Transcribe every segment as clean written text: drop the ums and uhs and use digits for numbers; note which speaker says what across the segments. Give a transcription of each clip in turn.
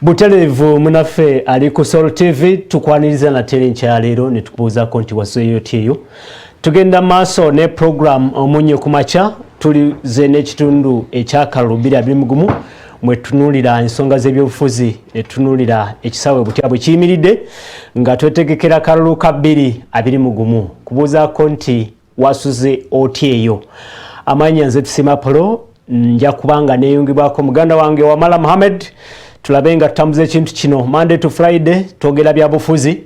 Speaker 1: Butereevu munaffe ali ku Sol TV, tukwaniriza nate enkyaleero ne tukubuuzaako nti wasuzeeyo otya. Tugenda maaso ne program Omunnyo ku Makya. Tulize n'ekitundu ekyakalulu 2021, mwe tunuulira ensonga z'ebyobufuzi ne tunuulira ekisaawe butya bwe kiyimiridde nga twetegekera kalulu ka 2021. Kubuuzaako nti wasuze otya eyo. Amannya nze Tusima Polo, nja kubanga neeyungibwako muganda wange Wamala Muhammed, tulabe nga tutambuza ekintu kino. Monday to Friday twogera byabufuzi,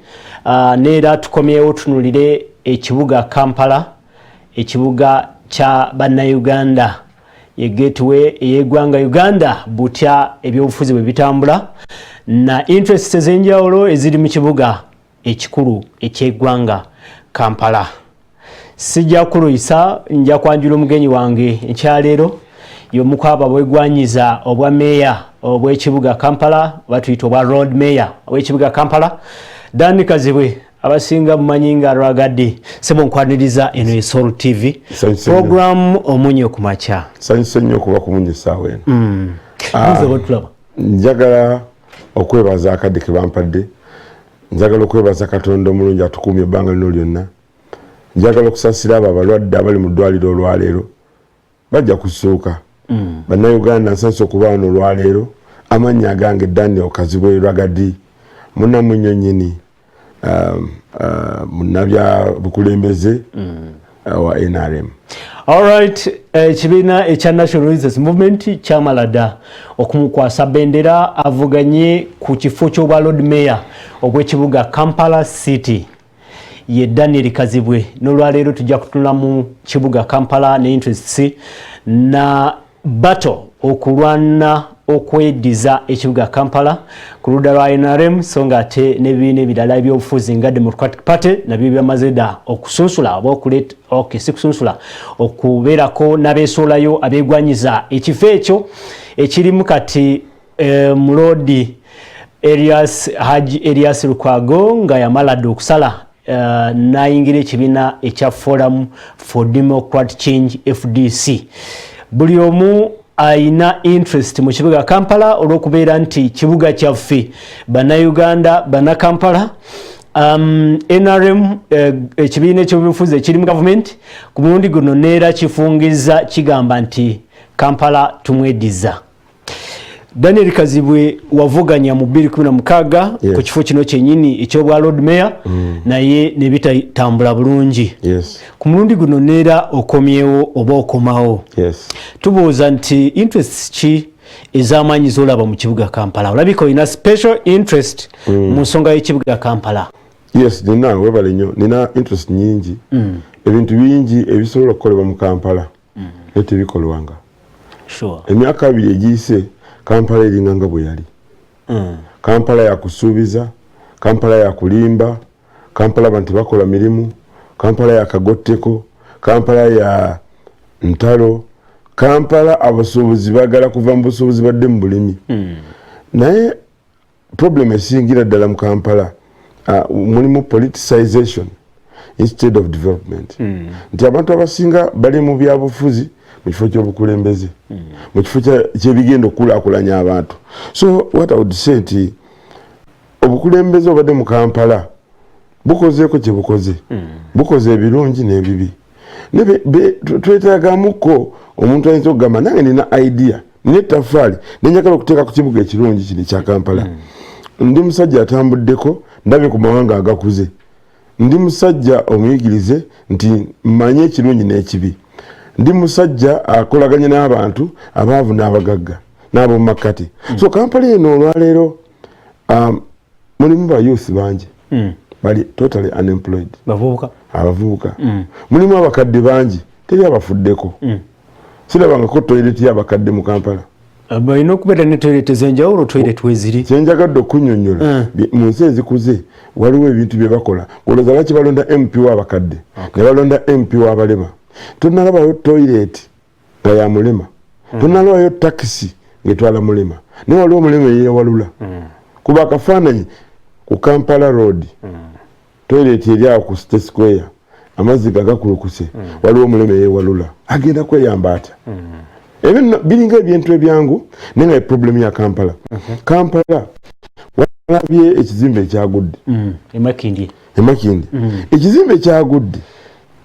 Speaker 1: neera tukomyewo tunulire ekibuga Kampala, ekibuga kya Bannayuganda, ye gateway ey'eggwanga Uganda, butya ebyobufuzi bwe bitambula na interest ez'enjawulo eziri mu kibuga ekikulu ekyeggwanga Kampala. Sijja kuluyisa, nja kwanjula omugenyi wange enkyaleero. Y'omu ku abo abwegwanyiza obwa meeya obw'ekibuga Kampala, oba tuyita obwa Lord Mayor ow'ekibuga Kampala, Dan Kazibwe, abasinga mumanyi nga Ragga Dee. Sebo, nkwaniriza eno e Sol TV, program Omunyo ku Makya.
Speaker 2: Sanyuse nnyo okuba ku Munyo essaawa eno.
Speaker 1: Nze bwetulaba.
Speaker 2: Njagala okwebaza akadde ke bampadde. Njagala okwebaza Katonda omulungi atukuumye ebbanga lino lyonna. Njagala okusasira abo abalwadde abali mu ddwaliro olwaleero, bajja kusuuka. Bannayuganda, nsanyuse okuba wano olwaleero. Amannya agange Daniel Kazibwe Ragga Dee, munnamunnyo nnyini, munnabya bukulembeze wa NRM.
Speaker 1: Alright, ekibiina ekya National Resistance Movement kyamala dda okumukwasa bendera avuganye ku kifo ky'obwa Lord Mayor obw'ekibuga Kampala City, ye Daniel Kazibwe. N'olwaleero tujja kutunula mu kibuga Kampala ne interests na battle okulwana okweddiza ekibuga Kampala ku ludda lwa NRM, so nga ate n'ebibiina ebirala ebyobufuzi nga Democratic Party nabyo byamaze dda okusunsula oba okuleeta, okay, si kusunsula, okubeerako n'abeesoolayo abeegwanyiza ekifo ekyo ekirimu kati muloodi Elias Haji Elias Lukwago, nga yamala dda okusala n'ayingira ekibiina ekya Forum for Democrat Change, FDC. Buli omu ayina interest mu kibuga Kampala olw'okubeera nti kibuga kyaffe Bannayuganda, Bannakampala. NRM, ekibiina ekyobufuzi ekiri mu gavumenti ku mulundi guno, neera kifungiza kigamba nti Kampala tumweddiza. Daniel Kazibwe, wavuganya mu 2016 ku kifo kino kyennyini ekyobwa Lord Mayor, naye nebitatambula bulungi. Ku mulundi guno neera okomyewo oba okomawo. Tubuuza nti interests ki ez'amaanyi z'olaba mu kibuga Kampala? Olabika olina special interest mu nsonga y'ekibuga Kampala.
Speaker 2: Yes, nina. Webale nnyo. Nina interest nyingi. Ebintu bingi ebisobola okukolebwa mu Kampala naye tebikolwanga. Emyaka 2 egiyise, Kampala eringa nga bwe yali. Kampala yakusuubiza, Kampala yakulimba, Kampala abantu tebakola mirimu, Kampala yakagotteko, Kampala ya ntalo, Kampala abasuubuzi bagala kuva mu busuubuzi badde mu bulimi. Naye problem esingira ddala mu Kampala, mulimu politicization instead of development, nti abantu abasinga bali mu byabufuzi mu kifo ky'obukulembeze, mu kifo kyebigenda okukulaakulanya abantu. So what I would say nti obukulembeze obadde mu Kampala bukozeeko kye bukoze, bukoze ebirungi n'ebibi. Twetaagamuko omuntu ayinza okugamba, "Nange nina idea, nina ettafaali nenjagala okuteeka ku kibuga ekirungi kino ekya Kampala. Ndi musajja atambuddeko, ndabye ku mawanga agakuze, ndi musajja omuyigirize nti mmanye ekirungi n'ekibi, ndi musajja akolaganye n'abantu abaavu n'abagagga n'ab'omu makkati." So Kampala eno olwaleero, mulimu ba youth bangi bali totally unemployed.
Speaker 1: Bavubuka.
Speaker 2: Abavubuka. Mulimu abakadde bangi, teri abafuddeko. Sirabangako toilet y'abakadde mu Kampala.
Speaker 1: Balina okubeera ne toilet ez'enjawulo, toilet weziri.
Speaker 2: Kyenjagadde okunyonyola, mu nsi ezikuze waliwo ebintu bye bakola. Olowooza lwaki balonda MP w'abakadde ne balonda MP w'abalema? Tonalabayo toilet nga ya mulema, tonalabayo takisi ng'etwala mulema, naye waliwo omulema eyewalula. Kuba akafaananyi ku Kampala Road, toilet eri awo ku City Square, amazzi gagakulukuse, waliwo omulema eyewalula, agenda kweyamba atya? Ebyo biringa ebintu ebyangu, naye nga problem ya Kampala. Kampala walabye ekizimbe ekyagudde
Speaker 1: Emakindi.
Speaker 2: Emakindi, ekizimbe ekyagudde.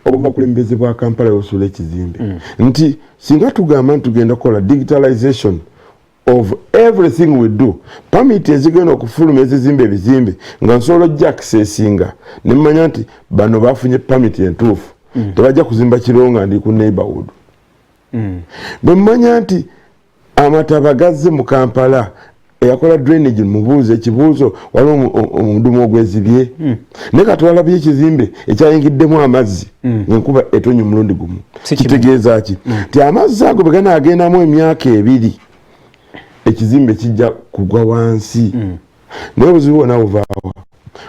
Speaker 2: Obukulembeze bwa Kampala yosuula ekizimbe nti singa tugamba nti tugenda kukola digitalization of everything we do, permit ezigenda okufuluma ezizimba ebizimbe nga nsobola ojja accessinga nemmanya nti bano bafunye permit entuufu, tebajja kuzimba kiro nga ndi ku neighborhood. Bwe mmanya nti amataba gazze mu Kampala, eyakola drainage mubuuza ekibuuzo, waliwo omudumu ogwezibye? Naye kati walabye ekizimbe ekyayingiddemu amazzi ngaenkuba etonya omulundi gumu.
Speaker 1: Si kimu.
Speaker 2: Kitegeeza ki? Nti amazzi ago bwe ganaagendamu emyaka 2, ekizimbe kijja kugwa wansi. Naye obuzibu bwonna buvaawa?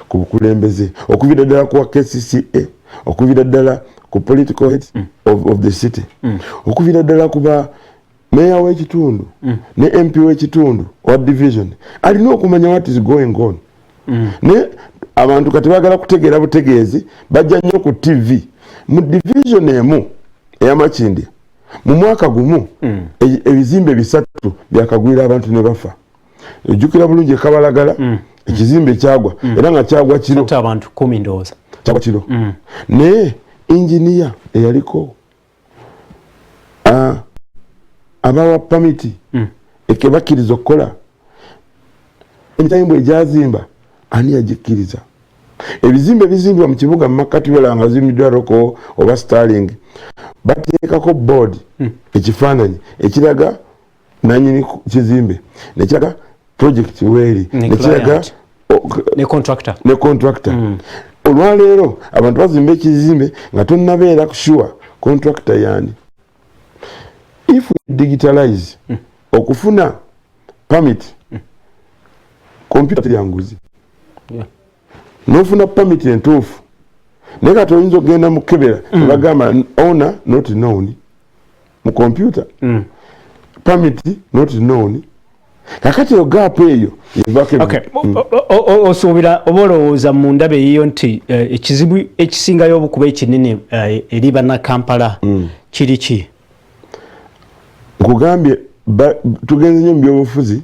Speaker 2: Ku bukulembeze, okuviira ddala ku wa KCCA, okuviira ddala ku political heads of the city, okuviira ddala ku ba meya w'ekitundu ne MP w'ekitundu wa division alina okumanya what is going on. Naye abantu kati baagala kutegeera butegeezi, bajja nnyo ku TV. Mu division emu ey'Amakindi, mu mwaka gumu ebizimbe bisatu byakagwira abantu ne bafa. Ojjukira bulungi ekabalagala ekizimbe kyagwa, era nga kyagwa kiro.
Speaker 1: Ate abantu 10 ndowooza.
Speaker 2: Kyagwa kiro, naye inginiya eyaliko abawa permit ekebakkiriza okukola emitayimbwa egyazimba, ani yagikkiriza? Ebizimbe bizimbibwa mu kibuga mu makkati bala nga zimbiddwa Rockwell oba Sterling, bateekako board, ekifaananyi ekiraga nanyini kizimbe, nekiraga project weeri,
Speaker 1: ne
Speaker 2: nekiraga
Speaker 1: client. Ne contractor.
Speaker 2: Ne contractor. Olwaleero abantu bazimba ekizimbe nga tonnabeera sure contractor yani. If we digitalize okufuna permit, computer teryanguzi, nofuna permit entuufu. Naye kati oyinza okugenda mu kukebera, bagamba owner not known mu computer, permit not known. Kakati eyo gap eyo evaako.
Speaker 1: Okay. Osuubira oba olowooza mu ndaba eyiyo nti ekizibu ekisingayo obukuba ekinene eri bannakampala kiri ki?
Speaker 2: Nkugambye, tugenze nnyo mu byobufuzi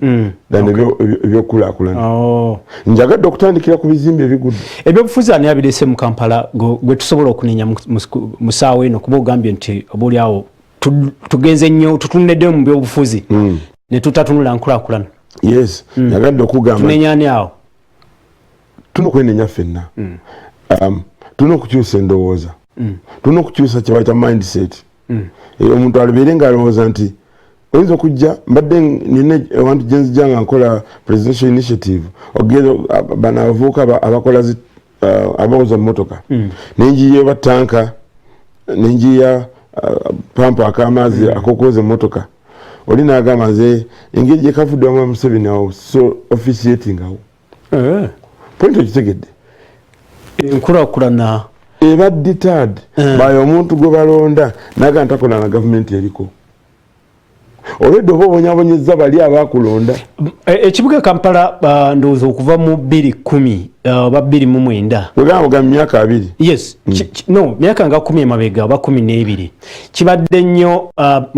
Speaker 2: than ebyokulaakulana.
Speaker 1: Oh.
Speaker 2: Njagadde okutandikira ku bizimbe ebigudde.
Speaker 1: Ebyobufuzi ani abirese mu Kampala gwe tusobola okunenya mu ssaawa eno? Kuba ogambye nti oba oliawo tugenze nnyo, tutuneddeyo mu byobufuzi ne tutatunula nkulaakulana.
Speaker 2: Yes, njagadde okugamba
Speaker 1: Tunenya ani awo?
Speaker 2: Tulina okwenenya ffenna. Tulina okukyusa endowooza, tulina okukyusa kyebayita mindset. Omuntu alibeere ng'alowooza nti oyinza okujja. Mbadde nina ewantu gyenzijja nga nkola presidential initiative, ogenda bano abavubuka abakola abawoza mu motoka, nenjiya oba tanka, nenjiya pampu ak'amazzi ak'okwoza emmotoka. Oli n'agamba, nze engeri gyekavudde wamu Museveni awo so officiating awo. Point okitegedde?
Speaker 1: Enkulaakulana
Speaker 2: eba deterred by omuntu gwe balonda naga ntakola na gavumenti eriko. Olwedde oba obonyabonyeza bali abakulonda.
Speaker 1: Ekibuga Kampala, ndowooza okuva mu 210 oba 2009.
Speaker 2: Wegamba ogamba myaka 20.
Speaker 1: Yes. No, myaka nga 10 emabega oba 12, kibadde nnyo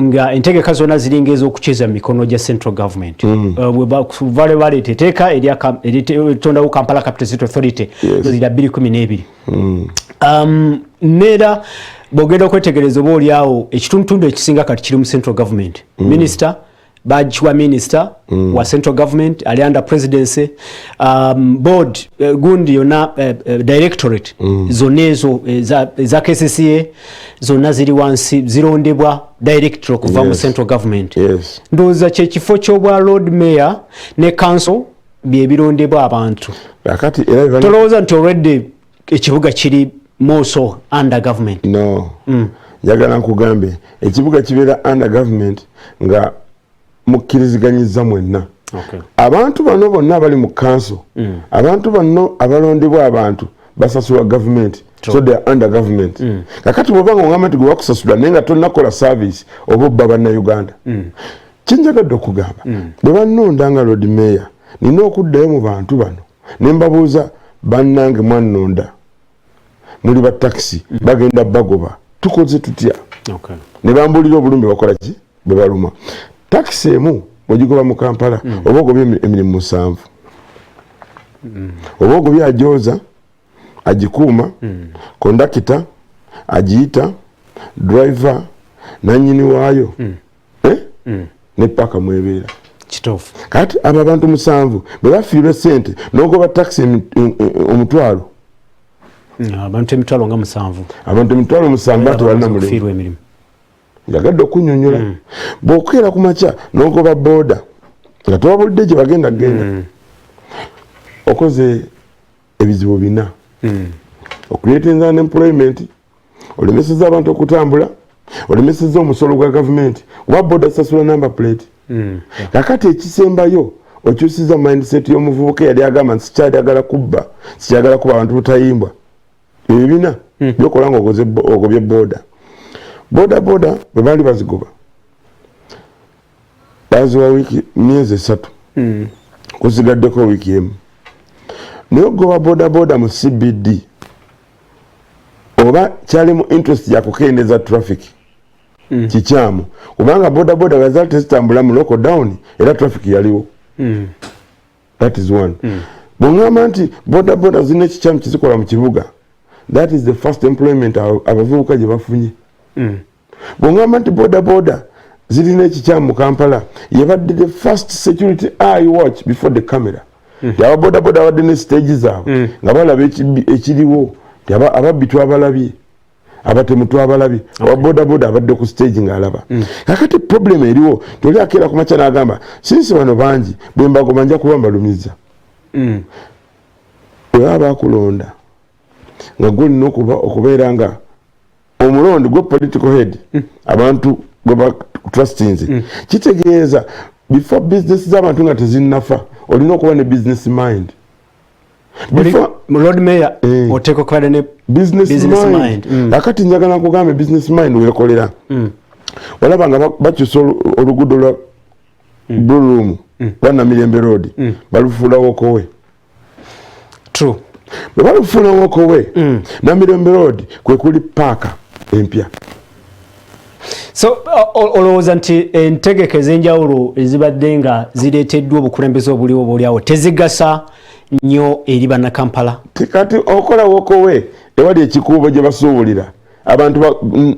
Speaker 1: nga entegeka zonna ziringa ez'okukyeza mu mikono gya central government. Bwe lwe baleeta etteeka eritondawo Kampala Capital City Authority lya 2012. Neera bw'ogenda okwetegereza, oba oliawo ekitundutundu ekisinga kati kiri mu central government. Minister bagiwa minister wa central government ali under presidency, board, gundi yonna, directorate zonna ezo eza KCCA zonna ziri wansi, zirondebwa director okuva mu central government. Ndowooza kyekifo ky'obwa lord mayor ne council byebirondebwa abantu.
Speaker 2: Kakati era
Speaker 1: Tolowooza nti already ekibuga kiri more so under government?
Speaker 2: No, njagala nkugambe, ekibuga kibeera under government nga mukkiriziganyiza mwenna. Abantu bano bonna abali mu council, abantu bano abalondebwa abantu basasulwa gavumenti, so they are under government. Kakati bwoba nga ogamba nti gwe bakusasula naye nga tonnakola service, oba obba bannayuganda. Kinjagadde okugamba, bwe bannonda nga lord mayor, nina okuddayo mu bantu bano ne mbabuuza, bannange mwannonda, muli ba takisi, bagenda bagoba, tukoze tutya? Ne bambuulira obulumi bakola ki. Bwe balumwa takisi emu bwegigoba mu Kampala, oba ogobye emirimu 7. Oba ogobye ajoza, agikuuma, kondakita agiyita, driver, nanyini waayo, eh? Ne paaka mwebeera.
Speaker 1: Kituufu.
Speaker 2: Kati abo abantu 7 bwe bafiirwa sente n'ogoba takisi 1,000.
Speaker 1: Abantu emitwalo nga 7.
Speaker 2: Abantu emitwalo 7
Speaker 1: Babeera
Speaker 2: tebalina
Speaker 1: bamaze
Speaker 2: mulimu.
Speaker 1: okufiirwa emirimu.
Speaker 2: Njagadde okunyonyola, bw'okeera ku makya n'ogoba booda nga tewabulidde gye bagenda genda, okoze ebizibu 4: ocreatinga unemployment, olemeseza abantu okutambula, olemeseza omusolo gwa gavumenti kuba boda sasula number plate. Kakati ekisembayo, okyusiza mindset y'omuvubuka eyali agamba nti sikyayagala kubba, sikyagala kuba abantu butayimbwa. Ebyo 4 byokola nga ogobye boda. Boda boda bwe baali bazigoba, baziwa wiiki, myezi 3, kusigaddeko wiiki emu. Naye okugoba boda boda mu CBD, oba kyali mu interest ya kukendeeza traffic, kikyamu, kubanga boda boda bwe zaali tezitambula mu lockdown, era traffic yaliwo. That is one. Bw'ŋŋamba nti boda boda zirina ekikyamu kizikola mu kibuga, that is the first employment abavubuka gye bafunye. Bw'ŋŋamba nti boda boda zirina ekikyamu mu Kampala, yebadde the first security eye watch before the camera. Nti aba boda boda babadde ne stage zaabwe nga balaba ekiriwo, nti ababbi twabalabye, abatemu twabalabye. Owa boda boda abadde ku stage ng'alaba. Kakati problem eriwo, toli akeera ku makya n'agamba, since bano bangi, bwe mbagoba nja kuba mbalumiza. Bwe baba bakulonda nga gwolina okubeera nga omulondi gwe political head, abantu gwe batrustinze, kitegeeza before business z'abantu nga tezinnafa, olina okuba ne business mind.
Speaker 1: Lord Mayor,
Speaker 2: Eh.
Speaker 1: oteekwa okubeera ne
Speaker 2: business
Speaker 1: business
Speaker 2: mind.
Speaker 1: Mind.
Speaker 2: Kakati njagala nkugambe, business mind weekolera, olaba nga bakyusa oluguudo lwa Blue Room lwa Namirembe Road, balufuula walkway.
Speaker 1: True.
Speaker 2: Bwe balufuula walkway, Namirembe Road kwe kuli paaka empya.
Speaker 1: So olowooza nti entegeka ez'enjawulo ezibadde nga zireeteddwa obukulembeze obuliwo obaoliawo tezigasa nnyo eri Bannakampala?
Speaker 2: Kati okola walkway ewali ekikuubo gye basuubulira abantu,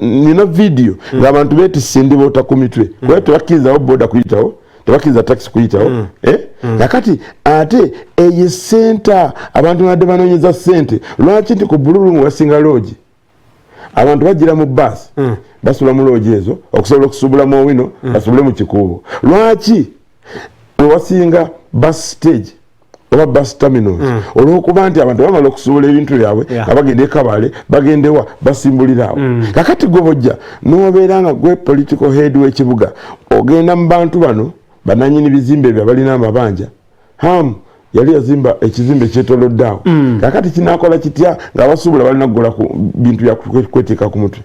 Speaker 2: nina vidiyo ng'abantu beetisse endiboota ku mitwe, kuba tebakkirizawo boda kuyitawo, tebakkiriza taxi kuyitawo. Eh? Kakati ate eyo senta abantu badde banoonyeza sente, lwaki nti ku Blue Room wasinga lodge? Abantu bagira mu baasi, basula mu lodge ezo okusobola okusuubula mu Owino, basubule mu kikuubo. Lwaki wewasinga bus stage oba bus terminals? Olwokuba nti abantu bamala okusuubula ebintu byabwe nga bagenda e Kabale, bagendewa, basimbulira awo. Kakati gwe bojja nobeera nga gwe political head w'ekibuga, ogenda mu bantu bano bananyini bizimbe ebyo abalina amabanja. Ham yali yazimba ekizimbe kyetolodde awo. Kakati kinakola kitya ng'abasuubula balina kugula ku bintu bya kweteeka ku mutwe?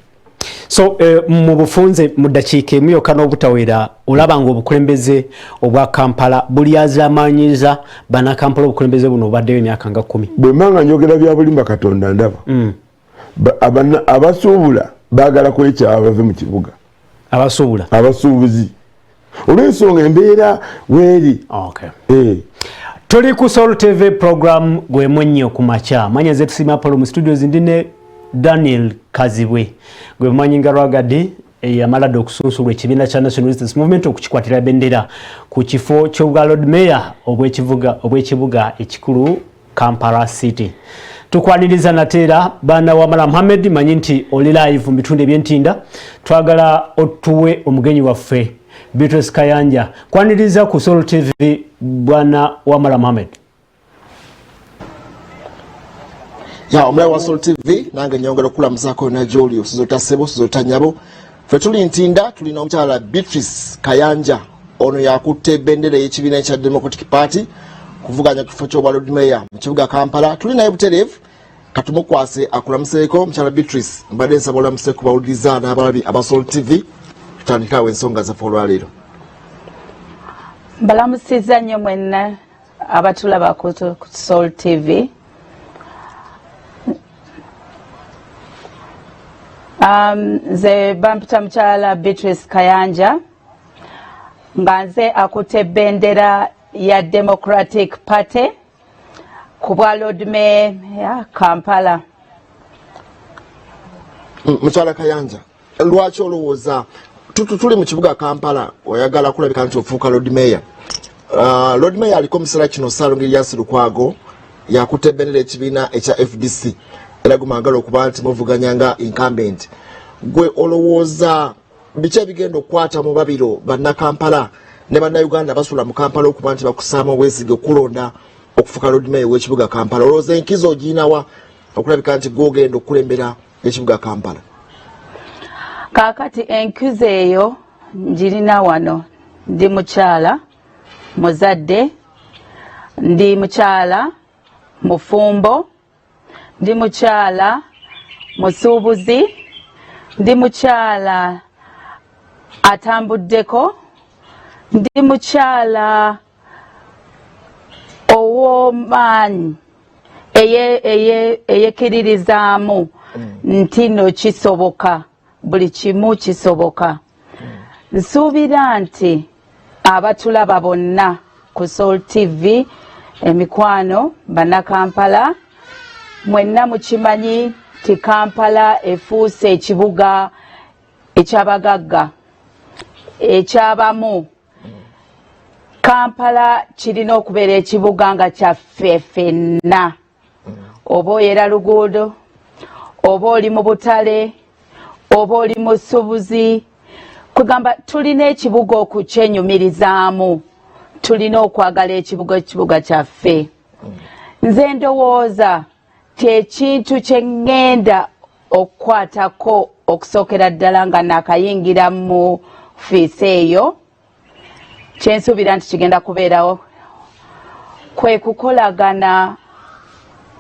Speaker 1: So mu bufunze, mu ddakiika emu yokka n'obutawera, olaba nga obukulembeze obwa Kampala bulyazamanyiza Bannakampala, obukulembeze buno obaddeyo emyaka nga 10?
Speaker 2: Bwe mba nga njogera bya bulimba, Katonda ndaba. Abasuubula baagala kwekyawa bave mu kibuga.
Speaker 1: Abasuubula?
Speaker 2: Abasuubuzi, olw'ensonga embeera weeri.
Speaker 1: Okay.
Speaker 2: Eh.
Speaker 1: Tuli ku Sol TV, program gwe Munnyo ku Makya. Manya ze Tusiima Apollo, mu studios ndi ne Daniel Kazibwe, gwe mumanyi nga Rwagadi, eyamala dda okusunsulwa ekibiina kya National Resistance Movement okukikwatira bendera ku kifo ky'obwa Lord Mayor obw'ekibuga ekikulu Kampala City. Tukwaniriza nateera baana wa Mala Muhammed, manyi nti oli live mu bitundu ebyentinda, twagala otuwe omugenyi waffe Beatrice Kayanja. Kwaniriza ku Sol TV, bwana Wamala Muhammed.
Speaker 3: Ya omulabi wa Sol TV, nange nyongera okulamusaako yonna gyoli, osuza otya ssebo, osuza otya nnyabo. Ffe tuli Ntinda, tulina omukyala Beatrice Kayanja. Ono yakutte bendera ey'ekibiina ekya Democratic Party kuvuganya ku kifo ky'obwa Lord Mayor mu kibuga Kampala. Tuli naye butereevu, katumukwase akulamuseeko. Mukyala Beatrice, mbadde nsaba olamuse ku bawuliriza n'abalabi aba Sol TV, tutandike awo ensonga zaffe olwaleero.
Speaker 4: Mbalamusizza nnyo mwenna abatulaba ku Sol TV. Nze bampita mukyala Beatrice Kayanja. Nga nze akutte bendera ya Democratic Party ku bwa Lord Mayor Kampala.
Speaker 3: Mukyala Kayanja, lwaki olowooza tuli mu kibuga Kampala oyagala kulabika nti ofuuka Lord Mayor? Lord Mayor aliko omuseera kino Ssaalongo Erias Lukwago yakutte bendera ekibiina ekya FDC, era gumagala okuba nti muvuganya nga incumbent. Gwe olowooza biki ebigenda okukwata mu babiro bannakampala ne bannayuganda basula mu Kampala okuba nti bakusaamu obwesige okulonda okufuuka Lord Mayor w'ekibuga Kampala? Olowooza enkizo ogirinawa okulabika nti gwogenda okukulembera ekibuga Kampala?
Speaker 4: Kaakati enkizo eyo njirina wano. Ndi mukyala muzadde, ndi mukyala mufumbo, ndi mukyala musuubuzi, ndi mukyala atambuddeko, ndi mukyala ow'omaanyi eyekkiririzaamu nti no kisoboka, buli kimu kisoboka. Nsuubira nti abatulaba bonna ku Soul TV, emikwano bannakampala mwenna mukimanyi nti Kampala efuuse ekibuga ekyabagagga ekyabamu. Kampala kirina okubeera ekibuga nga kyaffe ffenna, oba oyera luguudo, oba oli mu butale, oba oli musuubuzi. Kugamba tulina ekibuga okukyenyumirizaamu, tulina okwagala ekibuga, ekibuga kyaffe. Nze ndowooza ti ekintu kye ŋŋenda okukwatako okusookera ddala nga nakayingira mu ofiisi eyo, kyensuubira nti kigenda kubeerawo, kwe kukolagana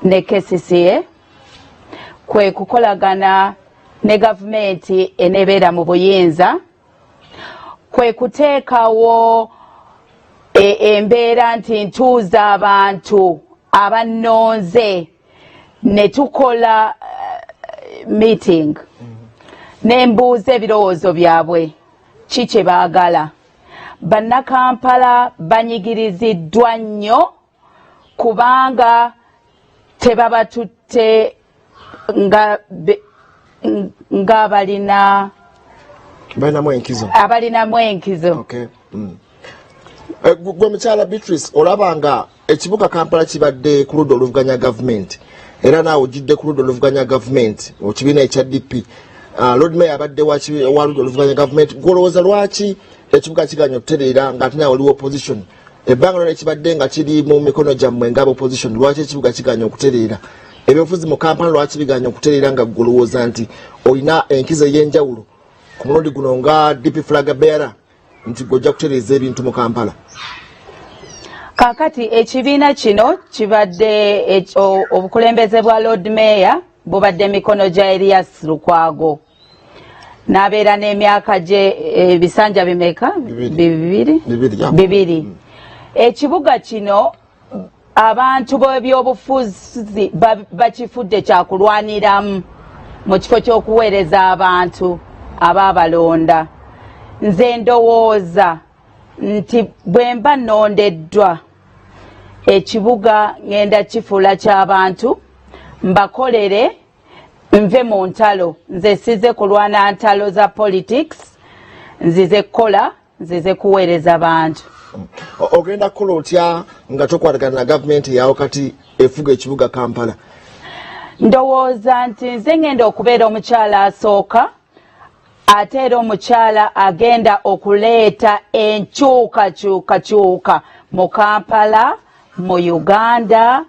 Speaker 4: ne KCCA, kwe kukolagana ne gavumenti enebeera mu buyinza, kwe kuteekawo embeera nti ntuuza abantu abannonze ne tukola meeting ne mbuuza ebirowoozo byabwe, ki kye baagala. Bannakampala banyigiriziddwa nnyo kubanga tebabatutte nga ng'abalina
Speaker 3: balinamu enkizo.
Speaker 4: Abalinamu enkizo.
Speaker 3: Okay. Gwe mukyala Beatrice, olaba nga ekibuga Kampala kibadde ku ludda oluvuganya gavumenti, era naawe ojjidde ku ludda oluvuganya gavumenti, ekibiina ekya DP. Lord Mayor abadde wa ludda oluvuganya gavumenti. Gwolowooza lwaki ekibuga kiganya okutereera ng'ate nawe oliwo opposition? Ebbanga lyona ekibadde nga kiri mu mikono gyammwe nga opposition, lwaki ekibuga kiganya okutereera? Ebyobufuzi mu Kampala lwaki biganya okutereera nga gwolowooza nti olina enkizo ey'enjawulo ku mulundi guno nga DP flag bearer nti gwe kutereeza ebintu mu Kampala?
Speaker 4: Kaakati ekibiina kino kibadde obukulembeze bwa Lord Mayor bubadde mikono gya Erias Lukwago, n'abeera n'emyaka gye ebisanja bimeka? Bibiri, bibiri. Ekibuga kino abantu b'ebyobufuzi bakifudde kyakulwaniramu mu kifo ky'okuweereza abantu abaabalonda. Nze ndowooza nti bwe mba nnondeddwa, ekibuga ŋŋenda kifuula ky'abantu, mbakolere, nve mu ntalo. Nze size kulwana ntalo za politics, nzize kukola, nzize kuweereza bantu.
Speaker 3: Ogenda kukola otya nga tokwatagana na gavumenti yawo kati efuga ekibuga Kampala?
Speaker 4: Ndowooza nti nze ngenda okubeera omukyala asooka, ate era omukyala agenda okuleeta enkyukakyukakyuka mu Kampala, mu Uganda.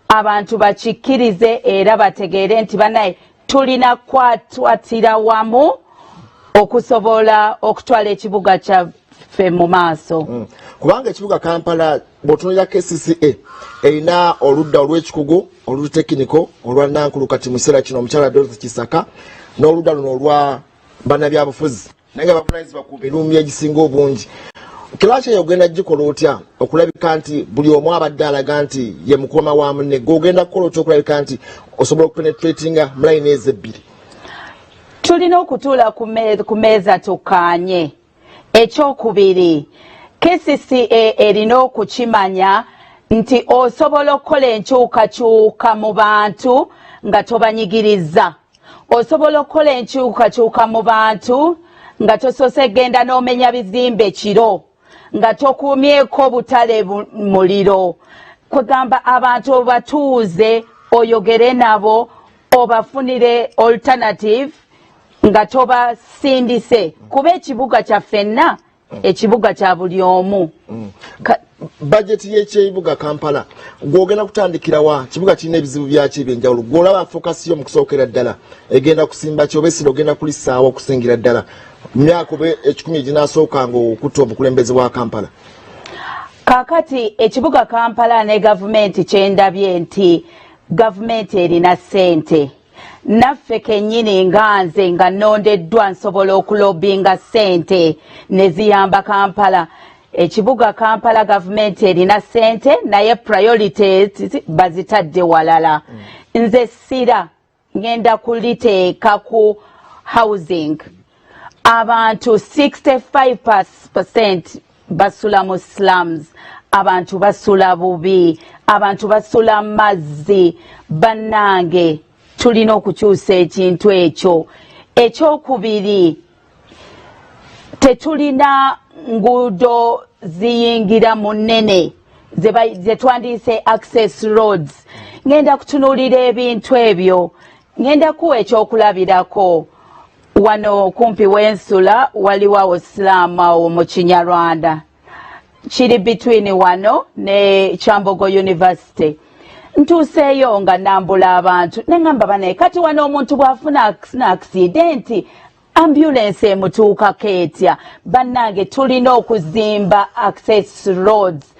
Speaker 4: Abantu bakikkirize era bategeere nti banaye tulina kwatwatira wamu okusobola okutwala ekibuga kyaffe mu maaso.
Speaker 3: Kubanga ekibuga Kampala bw'otunuulira KCCA erina oludda olw'ekikugu olutekiniko olwa Nankulu kati mu kiseera kino omukyala Dorothy Kisaka, n'oludda luno olwa bannabyabufuzi, naye nga bavunanyizibwa ku mirundi egisinga obungi. Clash eyo ogenda gikola otya okulabika nti buli omu abadde alaga nti ye mukoma wa munne? Gwe ogenda kukola otya okulabika nti osobola okupenetratinga mu layini ezo ebbiri?
Speaker 4: Tulina okutuula ku meeza tukkaanye. Ekyokubiri, KCCA erina okukimanya nti osobola okukola enkyukakyuka mu bantu nga tobanyigiriza. Osobola okukola enkyukakyuka mu bantu nga tosoose genda n'omenya bizimbe kiro, nga tokuumyeko butale muliro. Kwegamba abantu obatuuze, oyogere nabo, obafunire alternative nga tobasindise, kuba ekibuga kyaffenna, ekibuga kya buli omu.
Speaker 3: Bajeti y'ekyebibuga Kampala, gwogenda kutandikirawa? Kibuga kirina ebizibu byaki ebyenjawulo? Gwolaba focus yo mu kusookera ddala egenda kusimba ki, oba essira ogenda kulisaawa okusingira ddala myaka oba 100 eginasooka nga okutta obukulembeze bwa Kampala?
Speaker 4: Kakati ekibuga Kampala ne gavumenti, kyendabye nti gavumenti erina ssente. Naffe kennyini nga nze nga nnondeddwa, nsobola okulobinga ssente ne ziyamba Kampala. Ekibuga Kampala, gavumenti erina ssente, naye priorities bazitadde walala. Nze sira ngenda kuliteeka ku housing. Abantu 65% basula mu slums, abantu basula bubi, abantu basula mazzi. Bannange, tulina okukyusa ekintu ekyo. Ekyokubiri, tetulina nguudo ziyingira mu nnene ze twandiyise access roads. Ngenda kutunuulira ebintu ebyo. Ngenda kuwa ekyokulabirako. Wano kumpi w'ensula waliwo awo slum awo mu Kinyarwanda, kiri between wano ne Kyambogo University. Ntuuseeyo nga nambula abantu, neŋŋamba, banaye, kati wano omuntu bw'afuna accident, ambulance emutuukako etya? Bannange, tulina okuzimba access roads.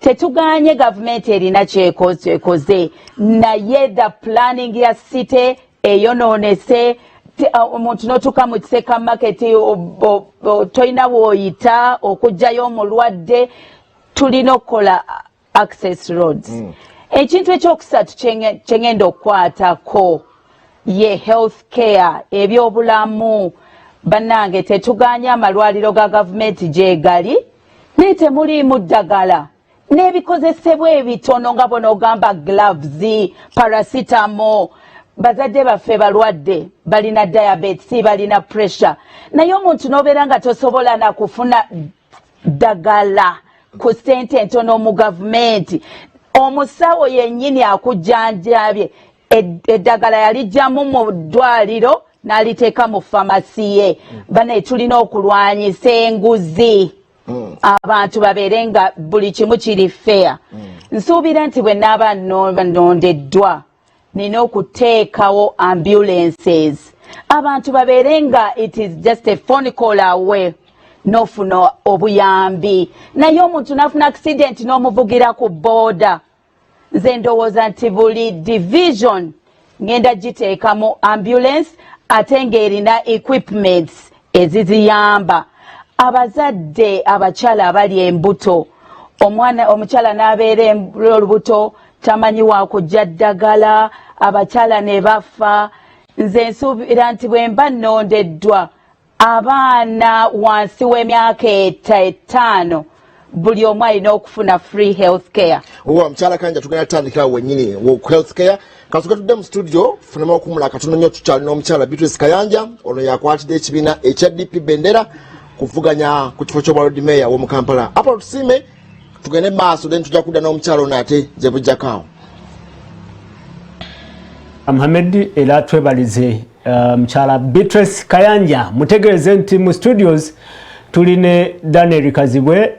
Speaker 4: Tetuganye gavumenti erina kyekoze, naye the planning ya city eyonoonese. Omuntu n'otuuka mu Kiseka Market, tolina bw'oyita okuggyayo omulwadde. Tulina okukola access roads. Ekintu ekyokusatu kyengenda okukwatako ye health care, ebyobulamu. Bannange, tetuganye amalwaliro ga gavumenti gyegali, naye temuliimu ddagala n'ebikozesebwa ebitono nga bonaogamba gloves, paracetamol. Bazadde baffe balwadde, balina diabetes, balina pressure, naye omuntu n'obeera nga tosobola nakufuna ddagala ku ssente entono mu gavumenti. Omusawo yennyini akujjanjabye, eddagala yalijjamu mu ddwaliro n'aliteeka mu famasi ye. Bane, tulina okulwanyisa enguzi, abantu babeere nga buli kimu kiri fair. Nsuubira nti bwe naaba nnondeddwa, nina okuteekawo ambulances, abantu babeere nga it is just a phone call away n'ofuna obuyambi. Naye omuntu n'afuna accident n'omuvugira ku booda. Nze ndowooza nti buli division ngenda giteekamu ambulance, ate ng'erina equipments eziziyamba. Abazadde, abakyala abali embuto, omwana omukyala n'abeera olubuto, tamanyi wakujja ddagala, abakyala ne bafa. Nze nsuubira nti bwe mba nnondeddwa, abaana wansi w'emyaka 5 buli omu alina okufuna free health care.
Speaker 3: Owa mukyala Kayanja, tugenda tutandikira wennyini ku health care. Katuke tudde mu studio funemu okumula katono nnyo. Tukyalina omukyala Beatrice Kayanja. Ono yakwatidde ekibiina ekya DP bendera kuvuganya ku kifo ky'obwa Lord Mayor w'omu Kampala. Apo tusiime, tugende maaso, then tujja kudda n'omukyala ono ate gye bujjako awo.
Speaker 1: Muhamed, era twebalize mukyala Beatrice Kayanja. Mutegeeze nti mu studios tuli ne Daniel Kazibwe,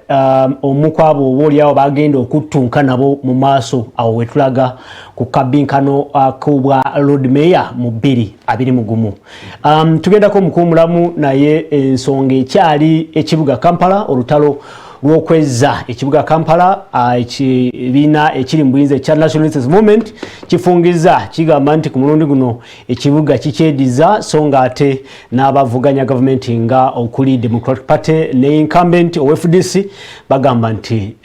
Speaker 1: omu ku abo oba oliawo bagenda okuttunka nabo mu maaso awo wetulaga ku kabinkano kubwa Lord Mayor mu 2021. Tugendako mukuwumulamu, naye ensonga ekyali ekibuga Kampala, olutalo lw'okwezza ekibuga Kampala. Ekibiina ekiri mu buyinza ekya National Resistance Movement kifungiza, kigamba nti ku mulundi guno ekibuga kikyediza, so nga ate n'abavuganya gavumenti nga okuli Democratic Party ne incumbent owa FDC bagamba nti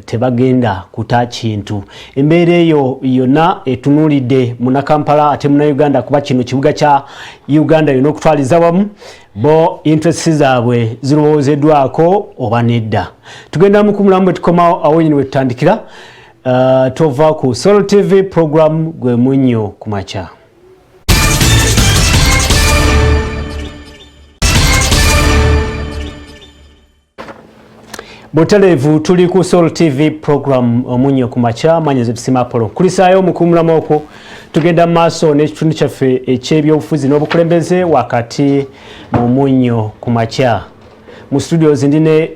Speaker 1: tebagenda kuta kintu. Embeera eyo yonna etunuulidde Munakampala ate Munauganda, kuba kino kibuga kya Uganda yonna okutwaliza wamu. Bo interest zaabwe zirowoozeddwako oba nedda? Tugenda mu kumulamu, bwe tukomawo awo nyini we tutandikira. Tova ku Sol TV, program gwe Munnyo ku Makya. Butalevu, tuli ku Sol TV, program Omunyo ku Makya, manyi zetusima Apollo kulisaayo omukumulamu okwo. Tugenda mu maaso n'ekitundu kyaffe eky'ebyobufuzi n'obukulembeze wakati mu Munnyo ku Makya. Mu studios ndi ne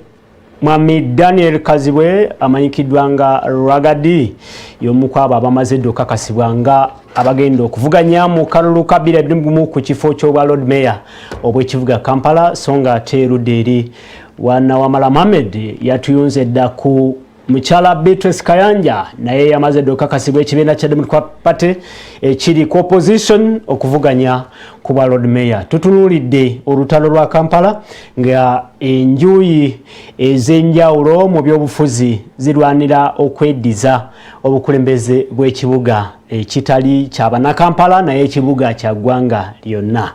Speaker 1: Mwami Daniel Kazibwe, amanyikiddwa nga Ragga Dee, y'omu ku abo abamaze dda okakasibwa nga abagenda okuvuganya mu kalulu ka 2021 ku kifo ky'obwa Lord Mayor obw'ekibuga Kampala. So nga ate erudda eri Wanawamala Mohammed yatuyunze dda ku mukyala Beatrice Kayanja, naye yamaze dda okakasibwa ekibiina kya Democrat Party ekiri ku opposition okuvuganya ku bwa Lord Mayor. Tutunuulidde olutalo lwa Kampala nga enjuyi ez'enjawulo mu byobufuzi zirwanira okweddiza obukulembeze bw'ekibuga ekitali kya Bannakampala, naye ekibuga kya ggwanga lyonna.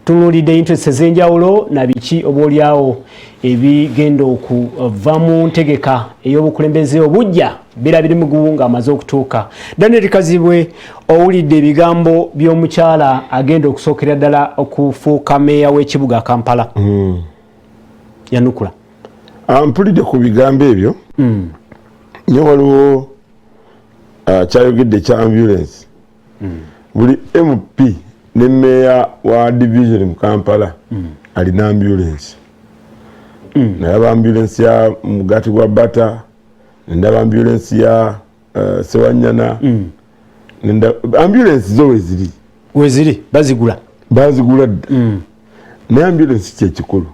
Speaker 1: Tunuulidde interest ez'enjawulo na biki obaoliawo ebigenda okuva mu ntegeka ey'obukulembeze obujja birabiri mugubu ng'amaze okutuuka. Daniel Kazibwe, owulidde ebigambo by'omukyala agenda okusookera ddala okufuuka meeya w'ekibuga Kampala. Yanukula.
Speaker 2: Mpulidde ku bigambo ebyo nyo. Waliwo kyayogedde kya ambulance. Buli MP ne meeya wa division mu Kampala alina ambulance. Nalaba ambulance ya mugati gwa bata, nendaba ambulance ya Sewanyana. Ambulance zo weziri.
Speaker 1: Weziri, bazigula.
Speaker 2: Bazigula dda. Naye ambulance kyekikulu,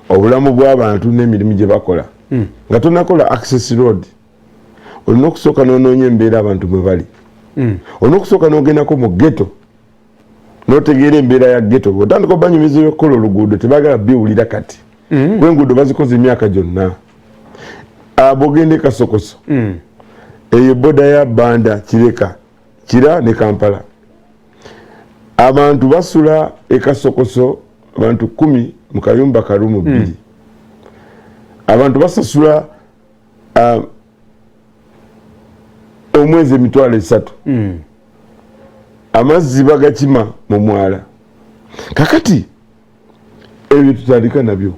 Speaker 2: obulamu bw'abantu n'emirimu gye bakola. Nga tonakola access road, olina okusooka n'onoonya embeera abantu mwe bali. Olina okusooka n'ogendako mu ghetto n'otegeera embeera ya ghetto. Otandika obanyumiza ebyokukola oluguudo, tebagala biwulira kati. Kuba enguudo bazikoze emyaka gyonna. Bw'ogenda e Kasokoso, eyo border ya Banda, Kireka, Kira ne Kampala, abantu basula e Kasokoso abantu 10 mu kayumba kalumu bbiri. Abantu basasula omwezi 30,000. Amazzi bagakima mu mwala. Kakati ebyo tutandika nabyo.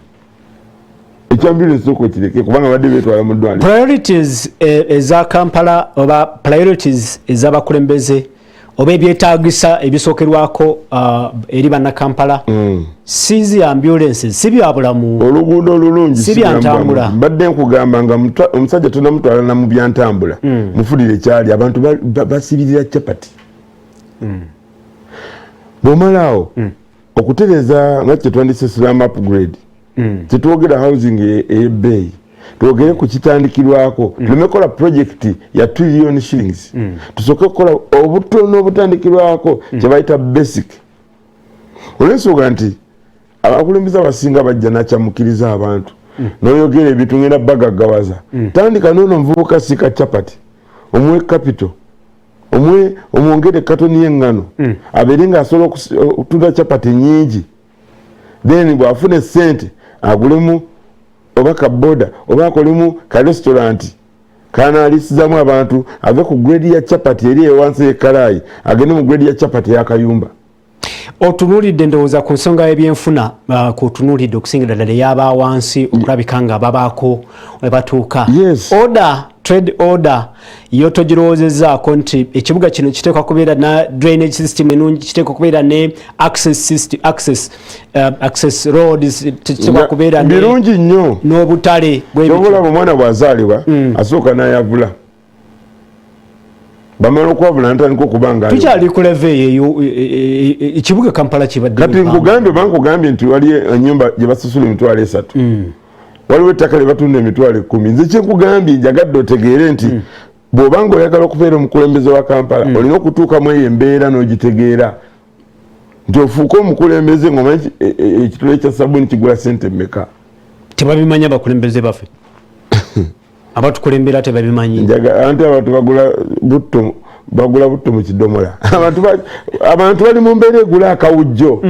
Speaker 2: Ekyambulance sooka okireke, kubanga badde betwala mu ddwaliro.
Speaker 1: Priorities eza Kampala oba priorities ez'abakulembeze oba ebyetaagisa ebisookerwako eri Bannakampala si zi ambulances, si bya bulamu.
Speaker 2: Oluguudo olulungi.
Speaker 1: Si bya ntambula.
Speaker 2: Mbadde nkugamba nga omusajja tonamutwala na mu byantambula. Mufulire kyali abantu basibirira capati. Bw'omalaawo okutereeza nga kyetwandise slum upgrade, tetwogera housing ey'ebbeeyi, twogere ku kitandikirwako. Tuleme kola project ya trillion shillings, tusooke kukola obutono obutandikirwako, kyebayita basic, olw'ensonga nti abakulembeze abasinga bajja nakyamukiriza abantu noyogera ebintu ngenda bagaggawaza. Tandika noono omuvubuka siika capati, omuwe capital, omwe omwongere katoni y'eŋŋano, abeere ng'asobola okutunda capati nyingi. Then bw'afuna essente agulemu oba kaboda oba akolemu ka restaurant kanaalisizamu abantu, ave ku grade ya capati eri ewansi y'ekkalaayi agende mu grade ya capati ey'akayumba.
Speaker 1: Otunuulidde ndowooza ku nsonga y'ebyenfuna, kutunuulidde okusingira ddala ey'aba wansi okulabika nga babaako we batuuka.
Speaker 2: Yes.
Speaker 1: Order, trade order yo togirowoozezzaako nti ekibuga kino kiteekwa kubeera na drainage system enungi, kiteekwa kubeera ne access system, access roads, kiteekwa kubeera
Speaker 2: Birungi nnyo.
Speaker 1: n'obutale bw'ebintu.
Speaker 2: Kyobulaba omwana bw'azaalibwa asooka n'ayavula, bamala okwavula natandika okuba nga
Speaker 1: Tukyali ku level eyo? Ekibuga Kampala kibadde
Speaker 2: Kati nkugambye oba nkugambye nti wali enyumba gye basasula 30,000, waliwo ettaka lye batunda 10,000. Nze kyenkugambye, njagadde otegeere nti bw'obanga oyagala okubeera omukulembeze wa Kampala, olina okutuukamu eyo embeera n'ogitegeera, nti ofuuke omukulembeze ng'omanyi ekitole kya sabuni kigula sente mmeka.
Speaker 1: Tebabimanyi abakulembeze baffe abatukulembera, tebabimanyi.
Speaker 2: Anti abantu bagula butto, bagula butto mu kidomola. Abantu bali mu mbeera egula akawujjo.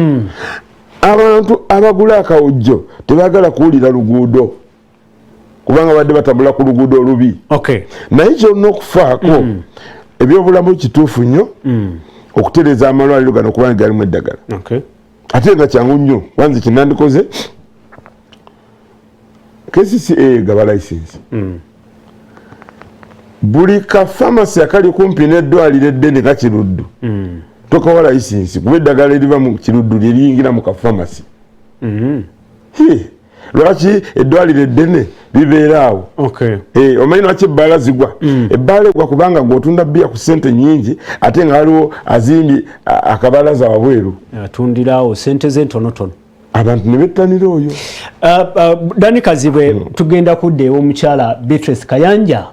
Speaker 2: Abantu abagula akawujjo tebagala kuwulira luguudo, kubanga badde batambula ku luguudo olubi. Naye kyolina okufaako, ebyobulamu kituufu nnyo, okutereeza amalwaliro gano kubanga galimu eddagala. Ate nga kyangu nnyo, wanze kyenandikoze, KCCA gaba license. Buli ka pharmacy akali kumpi n'eddwaliro eddene ka Kiruddu, tokawa license, kuba eddagala eriva mu Kiruddu lyeriyingira mu ka pharmacy. Lwaki eddwaliro eddene libeera awo? Omanyi lwaki ebbaala zigwa? Ebbaala egwa kubanga gweotunda bbiya ku ssente nyingi, ate nga waliwo azimbye akabalaza wabweru.
Speaker 1: Atundirawo sente ze ntonotono.
Speaker 2: Abantu ne bettanira oyo.
Speaker 1: Dani Kazibwe, tugenda kudda ew'omukyala Beatrice Kayanja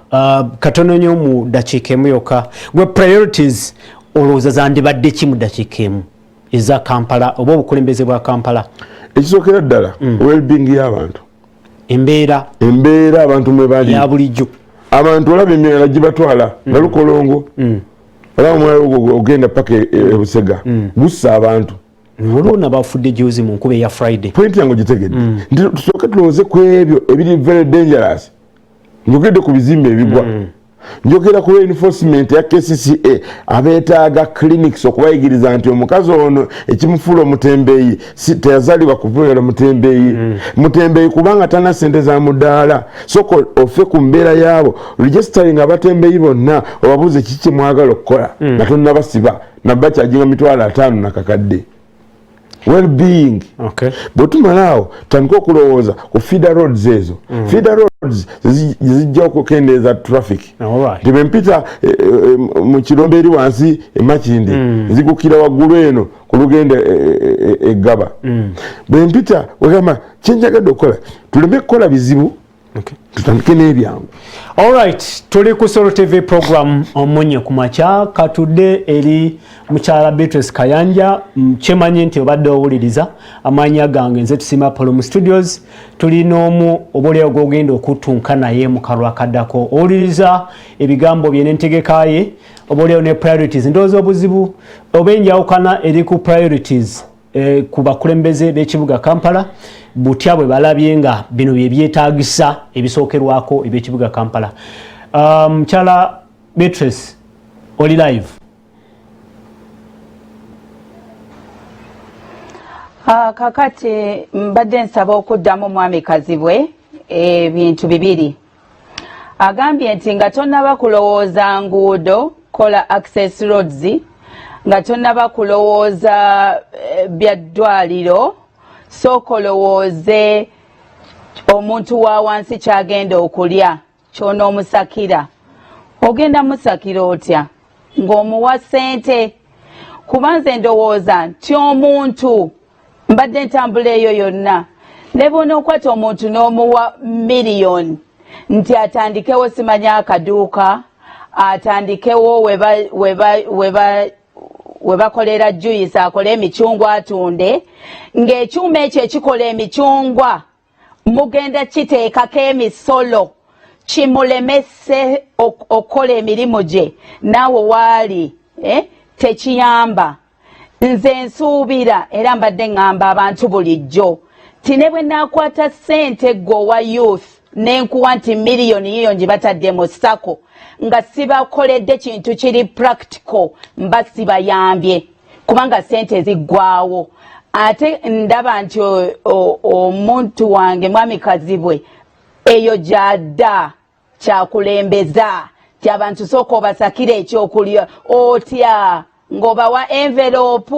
Speaker 1: katono nnyo mu ddakiika emu yokka. Gwe priorities olowooza zandibadde ki mu ddakiika emu eza Kampala oba obukulembeze bwa Kampala?
Speaker 2: Ekisookera ddala, wellbeing y'abantu.
Speaker 1: Embeera.
Speaker 2: Embeera abantu mwe bali.
Speaker 1: Ya bulijjo.
Speaker 2: Abantu olaba emirala gibatwala nalukolongo, olaba omwala ogwo ogenda paka e Busega, gussa abantu.
Speaker 1: Waliwo nabafudde juzi mu nkuba eya Friday.
Speaker 2: Point yange ogitegedde, nti tusooke tulowooze ku ebyo ebiri very dangerous. Njogedde ku bizimbe ebigwa, njogera ku reinforcement ya KCCA, abeetaaga clinics okubayigiriza nti omukazi ono ekimufuula omutembeeyi si teyazaalibwa kubeera mutembeeyi. Mutembeeyi kubanga talina sente za mudaala. Soka ofe ku mbeera yaabo, registering abatembeeyi bonna, obabuuze kiki kyemwagala okukola nga tonnabasiba nabakyajinga 500,000 nakakadde. Well-being. Bwe tumala awo, tutandike okulowooza ku feeder roads ezo. Feeder roads zijja okukendeeza traffic. Nti bwe mpita mu kirombe eri wansi emakindi, nzigukira waggulu eno ku lugendo eggaba. Bwe mpita wegamba kyenjagadde okukola, tuleme kukola bizibu, tutandike n'ebyangu.
Speaker 1: Alright, tuli ku Solo TV program Omunye ku Makya. Katudde eri mukyala Beatrice Kayanja. Kyemanyi nti obadde owuliriza amaanya gange, nze Tusima Polo. Mu studios tulina omu oba oliawo gwogenda okutunka naye mu kalwa akaddako. Owuliriza ebigambo bye n'entegeka ye, oba oliawo ne priorities. Ndowooza obuzibu oba enjawukana eri ku priorities ku bakulembeze b'ekibuga Kampala, butya bwe balabye nga bino bye byetaagisa ebisookerwako eb'ekibuga Kampala. Mukyala Beatrice, oli live.
Speaker 4: Kakati mbadde nsaba okuddamu mwami Kazibwe ebintu bibiri. Agambye nti nga tonnaba kulowooza nguudo, kola access roads, nga tonnaba kulowooza bya ddwaliro, sooka olowooze omuntu wa wansi kyagenda okulya kyonoomusakira. Ogenda musakira otya ng'omuwa ssente? Kuba nze ndowooza nti omuntu, mbadde ntambula eyo yonna, ne bw'onookwata omuntu n'omuwa miliyoni nti atandikewo simanya akaduuka, atandikewo we bakolera juice, akole emicungwa atunde, ng'ekyuma ekyo ekikola emicungwa mugenda kiteekako emisolo kimulemese okukola emirimu gye, naawe waali tekiyamba. Nze nsuubira, era mbadde ŋŋamba abantu bulijjo ti ne bwe naakwata ssente gwe owa youth nenkuwa nti miliyoni yiyo ngibatadde mu SACCO, nga sibakoledde kintu kiri practical, mba sibayambye, kubanga ssente ziggwawo. Ate ndaba nti omuntu wange mwami Kazibwe eyo gyadda kyakulembeza ti abantu sooka obasakira ekyokulya. Otya ng'obawa envelope,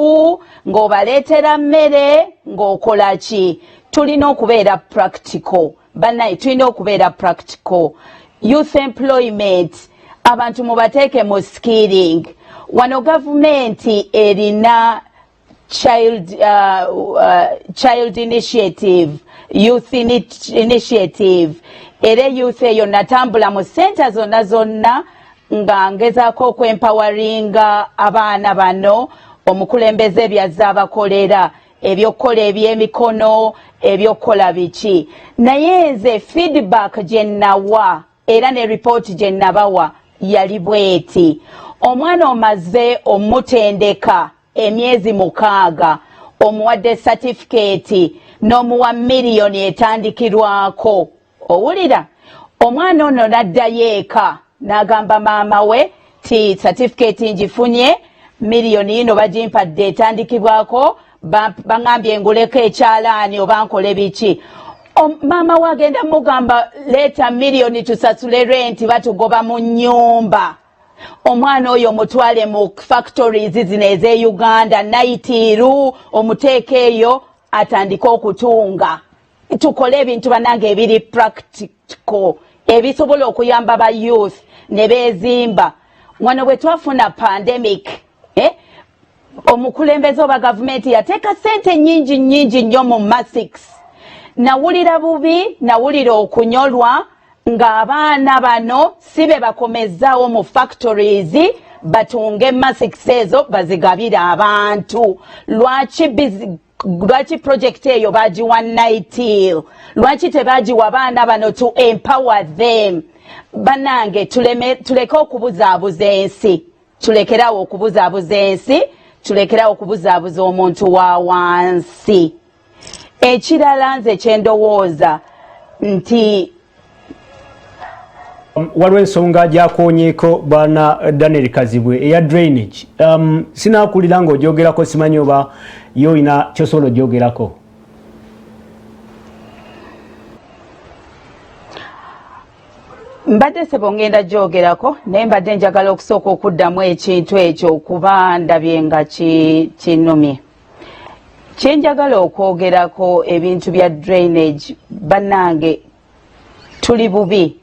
Speaker 4: ng'obaleetera mmere, ng'okola ki? Tulina okubeera practical, bannaye, tulina okubeera practical. Youth employment, abantu mubateeke mu skilling. Wano gavumenti erina child initiative, youth initiative, era youth eyo natambula mu center zonna zonna nga ngezaako okwempoweringa abaana bano. Omukulembeze byazze abakolera ebyokukola ebyemikono, ebyokukola biki, naye nze feedback gye nawa era ne ripooti gye nabawa yali bweti: omwana omaze omutendeka emyezi 6. Omuwadde satifikeeti n'omuwa miliyoni etandikirwako. Owulira omwana ono n'addayo eka n'agamba maama we ti satifikeeti ngifunye, miliyoni yino bagimpadde etandikibwako, baŋambye nguleko ekyalaani oba nkole biki. Maama we agenda mugamba, leeta miliyoni tusasule renti, batugoba mu nnyumba. Omwana oyo omutwale mu factories zino ez'e Uganda, Naitiru, omuteeka eyo atandike okutunga. Tukole ebintu, bannange, ebiri practical ebisobola okuyamba ba youth ne beezimba. Wano bwe twafuna pandemic, eh? Omukulembeze oba gavumenti yateeka sente nyingi nyingi nnyo mu masks. Nawulira bubi, nawulira okunyolwa ng'abaana bano si be bakomezaawo mu factories batunge masks ezo bazigabire abantu. Lwaki project eyo bagiwa Nytil? Lwaki tebagiwa baana bano to empower them? Banange, tuleke okubuzaabuza ensi, tulekerawo okubuzaabuza ensi, tulekerawo okubuzaabuza omuntu wa wansi. Ekirala nze kyendowooza nti
Speaker 1: Waliwo ensonga gyakonyeeko bwana Daniel Kazibwe eya drainage. Sinakulira ng'ogyogerako, simanyi oba yo olina kyosobola ogyogerako.
Speaker 4: Mbadde sebo ngenda gyogerako, naye mbadde njagala okusooka okuddamu ekintu ekyo kuba ndabye nga kinumye. Kyenjagala okwogerako, ebintu bya drainage, bannange, tuli bubi.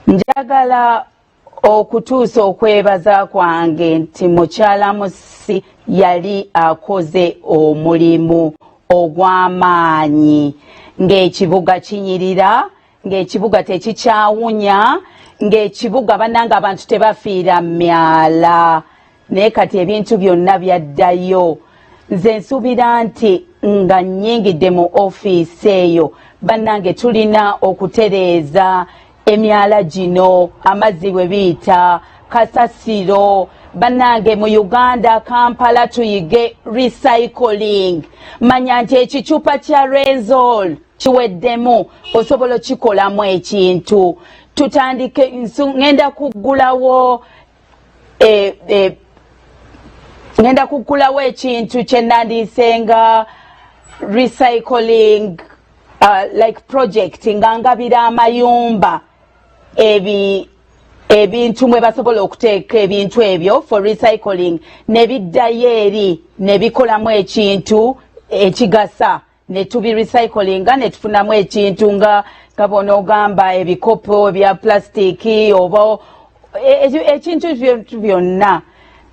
Speaker 4: Njagala okutuusa okwebaza kwange nti mukyala Musi yali akoze omulimu ogw'amaanyi ng'ekibuga kinyirira, ng'ekibuga tekikyawunya, ng'ekibuga, bannange, abantu tebafiira myala. Naye kati ebintu byonna byaddayo. Nze nsuubira nti nga nnyingidde mu ofiisi eyo, bannange, tulina okutereeza emyala gino, amazzi bwe biyita kasasiro. Bannange, mu Uganda, Kampala, tuyige recycling. Manya nti ekicupa kya Renzol kiweddemu, osobola okikolamu ekintu. Tutandike. Ngenda kuggulawo ekintu kye nandiisenga recycling like project, nga ngabira amayumba ebi ebintu mwe basobola okuteeka ebintu ebyo for recycling, ne biddayo eri ne bikolamu ekintu ekigasa, ne tubi recyclinga ne tufunamu ekintu nga bw'onoogamba ebikopo ebya plastic oba ekintu byonna.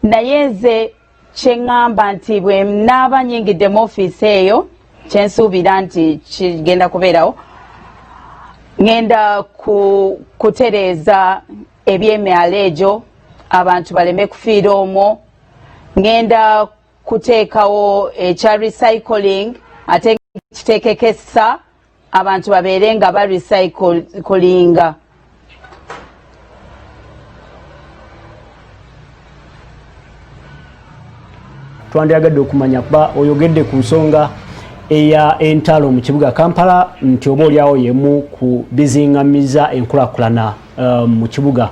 Speaker 4: Naye nze kyeŋŋamba nti bwe naaba nyingidde mu ofiisi eyo, kyensuubira nti kigenda kubeerawo, ŋŋenda kutereeza ebyemyalo egyo, abantu baleme kufiira omwo. Ŋŋenda kuteekawo ekya recycling, ate kiteekeko essa, abantu babeere nga barecyclinga.
Speaker 1: Twandyagadde okumanya, kuba oyogedde ku nsonga eya entalo mu kibuga Kampala, nti oba oliawo yemu ku bizingamiza enkulaakulana mu kibuga.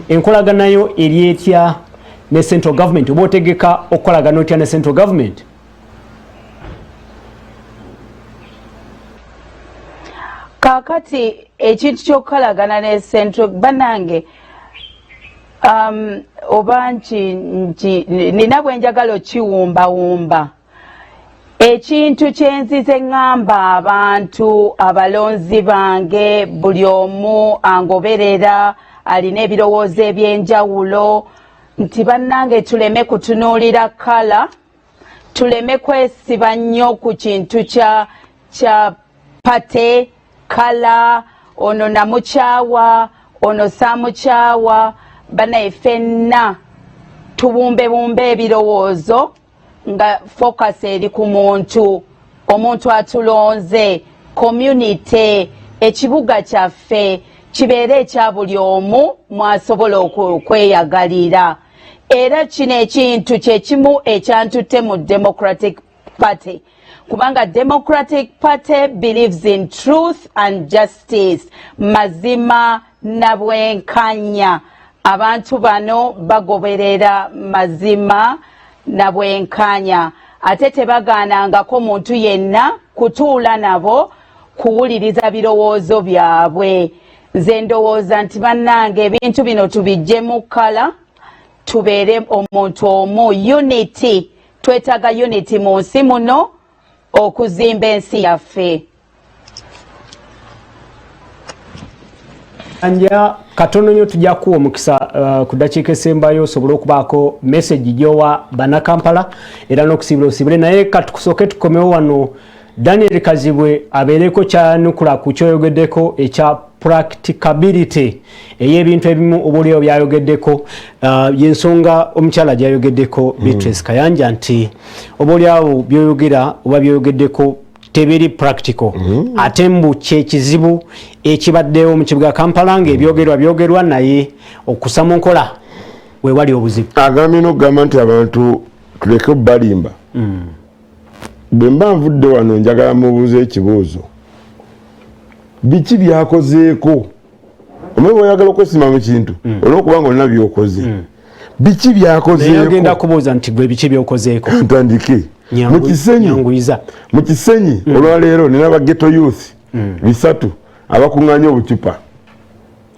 Speaker 1: Enkolaganayo eri etya ne central government, oba otegeka okukolagana otya ne central government?
Speaker 4: Kaakati ekintu ky'okukolagana ne central, banange, oba nki nki nina bwe njagala okiwumbawumba. Ekintu kyenzize ŋŋamba abantu, abalonzi bange, buli omu angoberera alina ebirowoozo ebyenjawulo, nti bannange, tuleme kutunuulira colour, tuleme kwesiba nnyo ku kintu kya party colour, ono namukyawa, ono saamukyawa. Banaye, ffenna tubumbebumbe ebirowoozo nga focus eri ku muntu, omuntu atulonze, community, ekibuga kyaffe kibeere ekya buli omu mwasobola okweyagalira. Era kino ekintu kyekimu ekyantutte mu Democratic Party, kubanga Democratic Party believes in truth and justice, mazima na bwenkanya. Abantu bano bagoberera mazima na bwenkanya, ate tebagaanangako muntu yenna kutuula nabo kuwuliriza birowoozo byabwe. Nze ndowooza nti bannange, ebintu bino tubiggyemu kkala, tubeere omuntu omu. Unity, twetaaga unity mu nsi muno okuzimba ensi yaffe.
Speaker 1: Anja katono nnyo, tujja kuwa omukisa ku ddakiika esembayo osobole okubaako message gy'owa Bannakampala era n'okusiibula osiibule, naye katukusooke tukomewo wano Daniel Kazibwe abeereko kyanukula ku kyoyogeddeko ekya practicability ey'ebintu ebimu oba oliawo byayogeddeko, yensonga omukyala gyayogeddeko Beatrice Kayanja, nti oba oliawo byoyogera oba byoyogeddeko tebiri practical, ate mbu kyekizibu ekibaddewo mu kibuga Kampala, ng'ebyogerwa byogerwa naye okusa mu nkola wewali obuzibu.
Speaker 2: Agambye n'okugamba nti abantu tuleke balimba. Bwe mba nvudde wano, njagala mubuuze ekibuuzo: biki byakozeeko? Omanyi bw'oyagala okwesima mu kintu, olwokuba nga olina byokoze, biki
Speaker 1: naye
Speaker 2: byakozeeko?
Speaker 1: Agenda kubuuza nti gwe biki byokozeeko?
Speaker 2: Ntandike mu Kisenyi.
Speaker 1: Nyanguyiza.
Speaker 2: Mu Kisenyi olwaleero nina ba ghetto youth 300 abakuŋŋaanya obucupa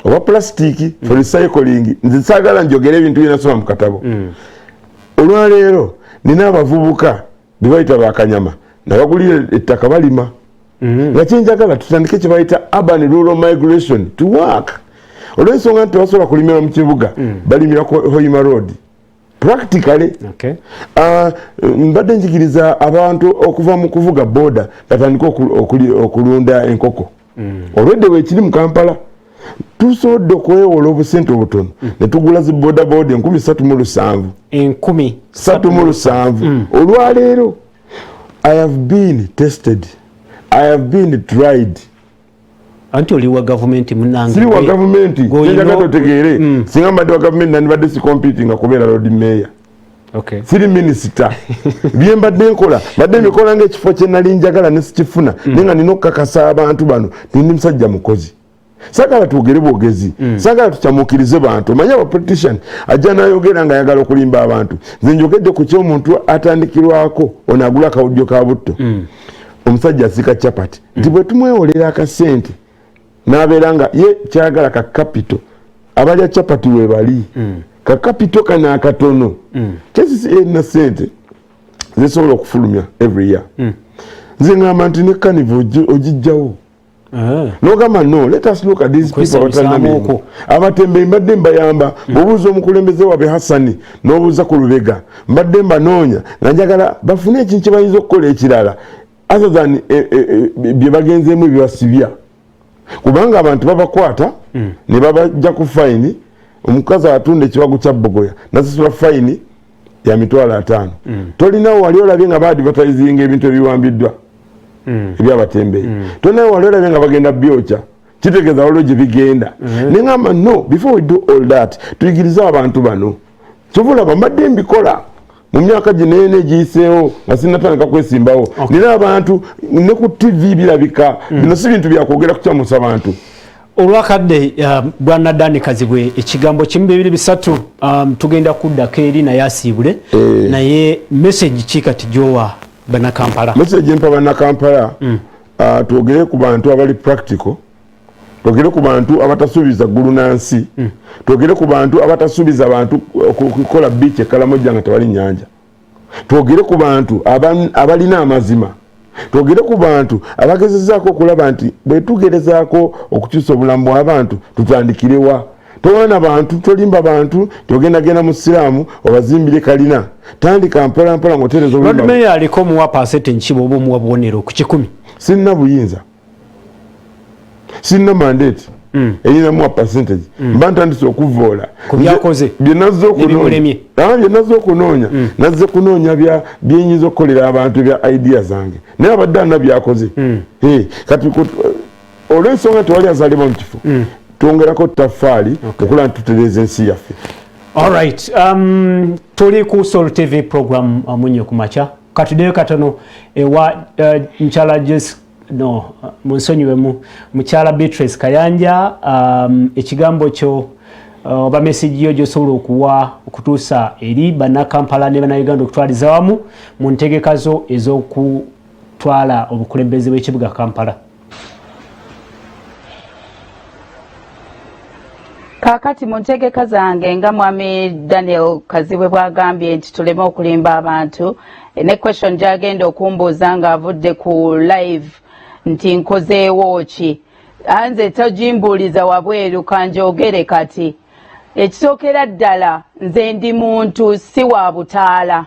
Speaker 2: oba plastic for recycling. Nze saagala njogere ebintu byenasoma mu katabo. Olwaleero nina abavubuka bebayita bakanyama, nabagulira ettaka, balima. Nga kyenjagala tutandike kyebayita urban rural migration to work, olw'ensonga nti tebasobola kulimira mu kibuga, balimira ku Hoima Road practically. Mbadde njigiriza abantu okuva mu kuvuga boda batandike okulunda enkoko. Olwedde bwekiri mu Kampala tusobodde okwewola obusente obutono ne tugula zi boda boda 3700.
Speaker 1: Enkumi
Speaker 2: 37. Olwaleero I have been tested, I have been tried.
Speaker 1: Anti oli wa gavumenti, munange.
Speaker 2: Siri wa gavumenti. Kyenjagala otegeere, singa mbadde wa gavumenti nandibadde si competing nga kubeera lord mayor. Siri minisita. Bye mbadde nkola, mbadde mbikola ngaekifo kye nali njagala ne sikifuna, naye nga nina okukakasa abantu bano nti ndi musajja mukozi. Saagala twogere bwogezi, saagala tukyamuukirize bantu. Omanyi aba politician ajja nayogera nga ayagala okulimba abantu. Nze njogedde ku kyomuntu atandikirwako ono agula akawujjo ka butto, omusajja asiika chapati, nti bwe tumwewolera akasente n'abeera nga ye kyagala ka capital, abalya chapati webali, ka capital kano akatono. KCCA erina sente zesobola okufulumya every year. Nze ngamba nti ne carnival ogijjawo nogamba, no, let us look at these people abatalina
Speaker 1: Okwesanyusaamu
Speaker 2: mirimu.
Speaker 1: okwo.
Speaker 2: Abatembeyi mbadde mbayamba. Bw'obuuza omukulembeze waabwe Hassani, n'obuuza ku Lubega, mbadde mbanoonya nga njagala bafune ekintu kye bayinza okukola ekirala other than bye bagenzeemu ebibasibya, kubanga abantu babakwata ne babajja ku fayini. Omukazi atunda ekiwagu kya bogoya nasasula fayini ya 500,000. Tolinawo wali olabye nga baadvertisinga ebintu ebiwambiddwa ebyabatembeyi? Tolinawo wali olabye nga bagenda byokya? Kitegeeza waliwo gye bigenda. Neŋamba no, before we do all that, tuyigirize abantu bano. Kyova olaba mbadde mbikola mu myaka gino ena egiyiseewo nga sinatandika kwesimbawo. Nina abantu ne ku TV birabika. Bino si bintu byakwogera kukyamusa bantu.
Speaker 1: Olwakadde, bwana Dani Kazibwe, ekigambo kimu, bibiri, bisatu, tugenda kuddako eri naye asiibule. Naye message ki kati gyowa Bannakampala?
Speaker 2: Message empa Bannakampala, twogere ku bantu abali practical, twogere ku bantu abatasuubiza ggulu na nsi, twogere ku bantu abatasuubiza bantu okukola beach eKalamojja nga tewali nyanja, twogere ku bantu abalina amazima, twogere ku bantu abagezezaako okulaba nti bwe tugerezaako okukyusa obulamu bw'abantu tutandikirewa. Towaana bantu, tolimba bantu tiogendagenda mu siraamu obazimbire kalina. Tandika mpola mpola ng'otereza
Speaker 1: Lord
Speaker 2: obulamu.
Speaker 1: Mayor aliko omuwa pasente nkiba oba omuwa bubonero ku 100?
Speaker 2: Sirina buyinza, sirina mandate erinamuwa percentage. Mba ntandise okuvoola.
Speaker 1: Ku byakoze.
Speaker 2: Bye nazze okunoonya.
Speaker 1: Nebimulemye.
Speaker 2: Bye nazze okunoonya, nazze kunoonya byenyinza okukolera abantu, bya idea zange, naye abadde alina byakoze. Kati olw'ensonga tewali azaalibwa mu kifo, twongerako taffaali okulaba nti tutereeza ensi yaffe.
Speaker 1: Alright, tuli ku Soul TV program Munyo Kumacha. Katudeyo katono ewa mukyala Jess no munsonyiwemu mukyala Beatrice Kayanja, ekigambo kyo oba message yo gy'osobola okuwa okutuusa eri bannakampala ne bannayuganda okutwaliza wamu mu ntegeka zo ez'okutwala obukulembeze bw'ekibuga Kampala.
Speaker 4: Kaakati mu ntegeka zange nga mwami Daniel Kazibwe bw'agambye nti tuleme okulimba abantu, ne question gy'agenda okumbuuza ng'avudde ku live nti nkozeewo ki, anze togimbuuliza wabweru, kanjogere kati. Ekisookera ddala nze ndi muntu si wa butaala,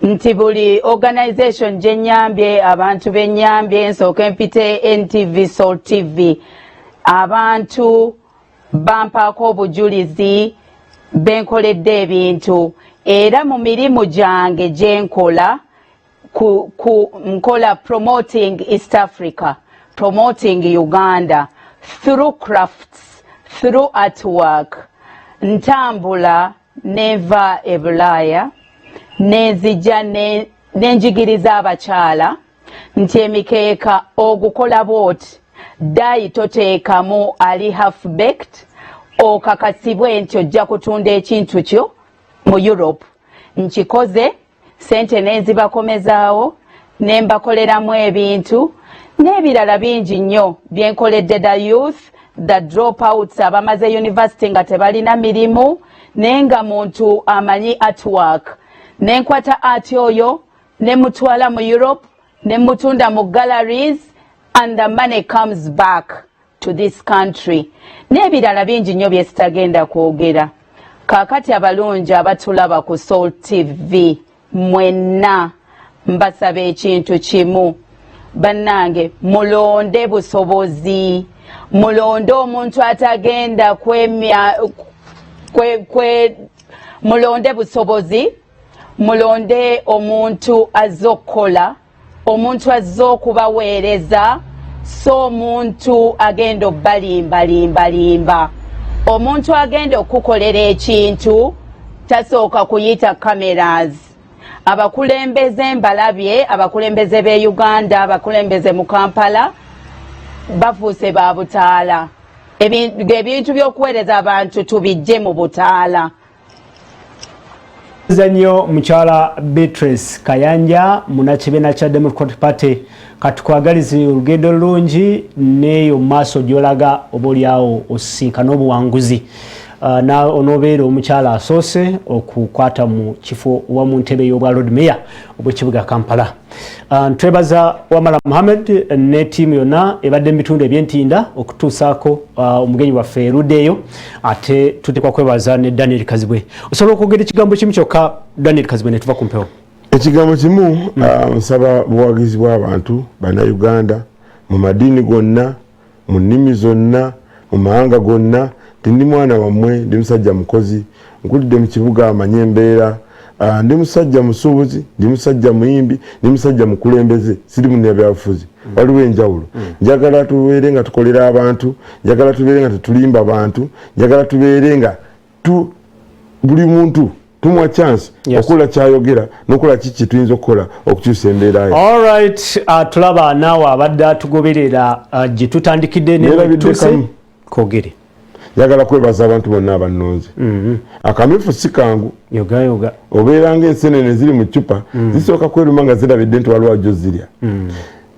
Speaker 4: nti buli organization gye nnyambye, abantu be nnyambye, nsooke mpite NTV, Soul TV, abantu bampaako obujulizi benkoledde ebintu, era mu mirimu gyange gye nkola ku nkola promoting East Africa, promoting Uganda through crafts, through artwork. Ntambula neva e Bulaaya nenzija nenjigiriza abakyala nti emikeeka ogukola bwoti, dye toteekamu ali half baked, okakasibwe nti ojja kutunda ekintu kyo mu Europe. Nkikoze, sente nenzibakomezaawo nembakoleramu ebintu n'ebirala bingi nnyo byenkoledde the youth, the dropouts abamaze university nga tebalina mirimu, naye nga muntu amanyi artwork, nenkwata art oyo nemutwala mu Europe, nemutunda mu galleries, and the money comes back to this country, n'ebirala bingi nnyo byesitagenda kwogera. Kaakati abalungi abatulaba ku Soul TV mwenna, mbasaba ekintu kimu. Bannange, mulonde busobozi, mulonde omuntu atagenda kwemya kwe, kwe, mulonde busobozi, mulonde omuntu azze okukola, omuntu azze okubaweereza, so omuntu agenda obbalimbalimbalimba. Omuntu agenda okukolera ekintu tasooka kuyita cameras. Abakulembeze mbalabye, abakulembeze b'e Uganda, abakulembeze mu Kampala bafuuse ba butaala. Ebintu by'okuweereza abantu tubijje mu butaala.
Speaker 1: Nnyo mukyala Beatrice Kayanja, munnakibiina kya Democratic Party, katukwagalize olugendo lulungi neeyo mu maaso gy'olaga, oba oliawo osisinkana obuwanguzi, onoobeera omukyala asoose okukwata mu kifo oba mu ntebe y'obwa Lord Mayor obw'ekibuga Kampala. Ntwebaza Wamala Muhammed ne ttiimu yonna ebadde mu bitundu ebyentinda okutuusaako omugenyi waffe eruddeeyo. Ate tutekwa kwebaza ne Daniel Kazibwe. Osobola okwogera ekigambo kimu kyokka, Daniel Kazibwe, ne tuva ku mpewo?
Speaker 2: Ekigambo kimu, nsaba buwagizi bw'abantu bannayuganda mu madiini gonna, mu nnimi zonna, mu mawanga gonna, nti ndi mwana wammwe, ndi musajja mukozi, nkulidde mu kibuga, amanye embeera. Ndi musajja musuubuzi, ndi musajja muyimbi, ndi musajja mukulembeze, siri munnabyabufuzi. Waliwo enjawulo. Njagala tubeere nga tukolera abantu, njagala tubeere nga tetulimba bantu, njagala tubeere nga tu buli muntu tumuwa chance okukola kyayogera n'okukola kiki tuyinza okukola okukyusa embeera ye.
Speaker 1: Alright, tulaba naawe abadde atugoberera, gye tutandikidde.
Speaker 2: Neerabidde kamu.
Speaker 1: Kogere.
Speaker 2: Njagala kwebaza abantu bonna abannonze. Akamyufu si kangu.
Speaker 1: Yoga yoga.
Speaker 2: Obeera ng'ensenene ziri mu ccupa, zisooka kweruma nga zirabidde nti waliwo ajjo zirya.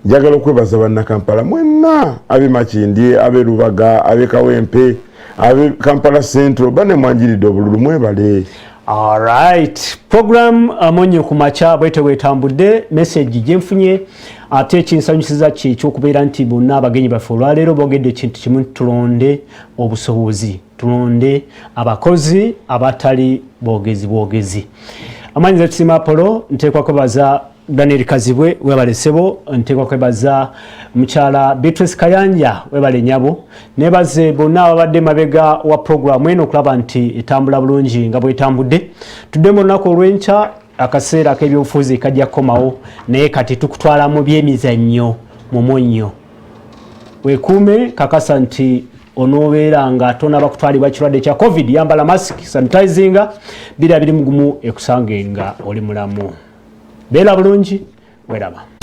Speaker 2: Njagala okwebaza bannakampala mwenna, ab'e Makindye, ab'e Lubaga, ab'e Kawempe, ab'e Kampala Central, bane mwanjiridde obululu, mwebale.
Speaker 1: Alright, program Amonye ku makya bwete bwetambudde. Message gyenfunye ate ekinsanyusiza kye ekyokubeera nti bonna abagenyi baffe olwaleero boogedde ekintu kimu: tulonde obusobozi, tulonde abakozi abatali boogezi bwogezi. Amanyi zetusiima Apollo. Nteekwa kwebaza Daniel Kazibwe, webale ssebo. Nteekwa kwebaza mukyala Beatrice Kayanja, webale nyabo. Nebaze bonna ababadde mabega wa puroguramu eno okulaba nti etambula bulungi nga bwetambudde. Tuddemu olunaku olw'enkya, akaseera ak'ebyobufuzi kajja kukomawo, naye kati tukutwala mu byemizannyo mu munnyo. Weekuume, kakasa nti Onoobeera nga tonaba kutwalibwa kirwadde kya COVID, yambala mask, sanitizinga. 221 ekusange nga oli mulamu. Beera bulungi, weraba.